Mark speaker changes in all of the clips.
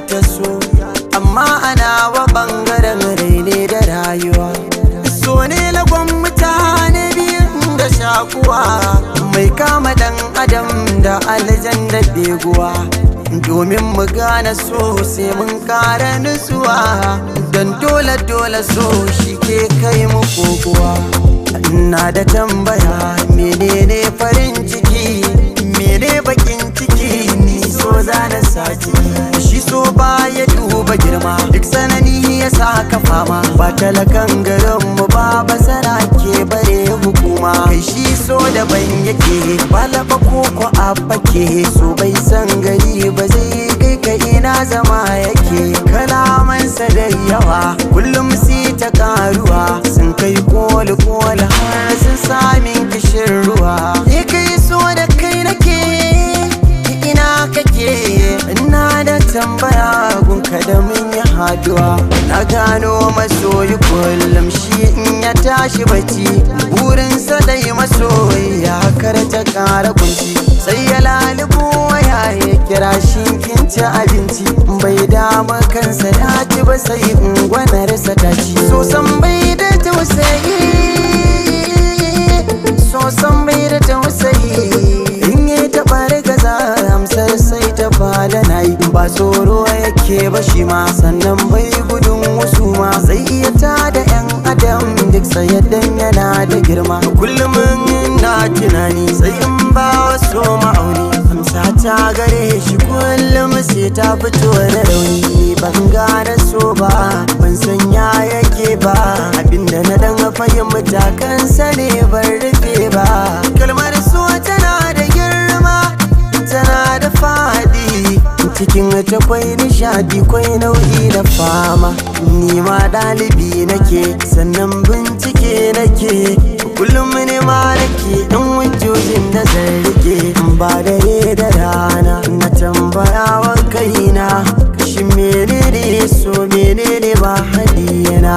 Speaker 1: ta so, amma ana wa bangaren rai ne da rayuwa. So ne lagon mutane biyun da shakuwa, mai kama dan adam da aljan da beguwa. Domin mu gane so sai mun kara nutsuwa, don dole dole so shi ke kai mu kokowa. Ina da tambaya, menene farin ciki, mene bakin ciki? Ni so zana saci shi, so ba ya duba girma, duk sanani ya saka fama. Ba talakan garin mu ba, basara ke bare hukuma. Kai, shi so daban yake, ba laba ko ko a fake. So bai san gari ba, zai kai ka ina zama yake. Kalamansa da yawa, kullum si ta karuwa, sun kai koli koli har sun samin kishin ruwa. Ni kai so da kai nake, ina kake? Ina da tambaya gunka da mun yi haduwa. Na gano masoyi kullum shi in ya tashi bacci, burinsa dai masoyi ya kar ta kara kunci. Sai ya lalubo waya ya kira shi, kin ci abinci? Bai dama kansa ya ci ba, sai ungwanarsa ta ci. So san bai da tausayi, so san bai da tausayi. In yi taɓa rigaza, amsar sai ta fada na yi. Ba tsoro yake ba shi ma, sannan bai gudun wasu ma. Zai iya tada yan adam duk sayaddan yana da girma. Kullum na tunani, sai in ba wasu ma'auni, amsa ta gare shi kullum sai ta fito da rauni. Ni ban gane so ba, ban san ya yake ba. Abinda na dan fahimta kansa ne ban rufe ba. Kalmar so tana da girma, tana da fadi, cikin ta kwai nishadi, kwai nau'i da fama. Ni ma ɗalibi nake, sannan bincike nake, kullum ne ma nake ɗan hujjojin da zan rike. Ba dare da rana na tambayawa kaina, shi menene so, menene ba hadiyana?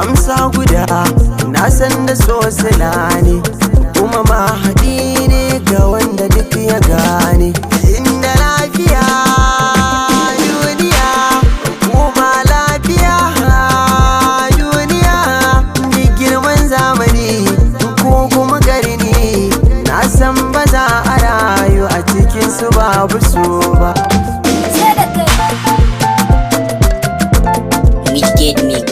Speaker 1: Amsa guda na san da so sila ne, kuma ma haɗi ne ga wanda duk ya gane. Inda lafiya duniya, kuma lafiya duniya, da girman zamani ko kuma garni, na san ba za a rayu a cikin su babu su ba.
Speaker 2: Sai da kai.
Speaker 3: Midgate Mix.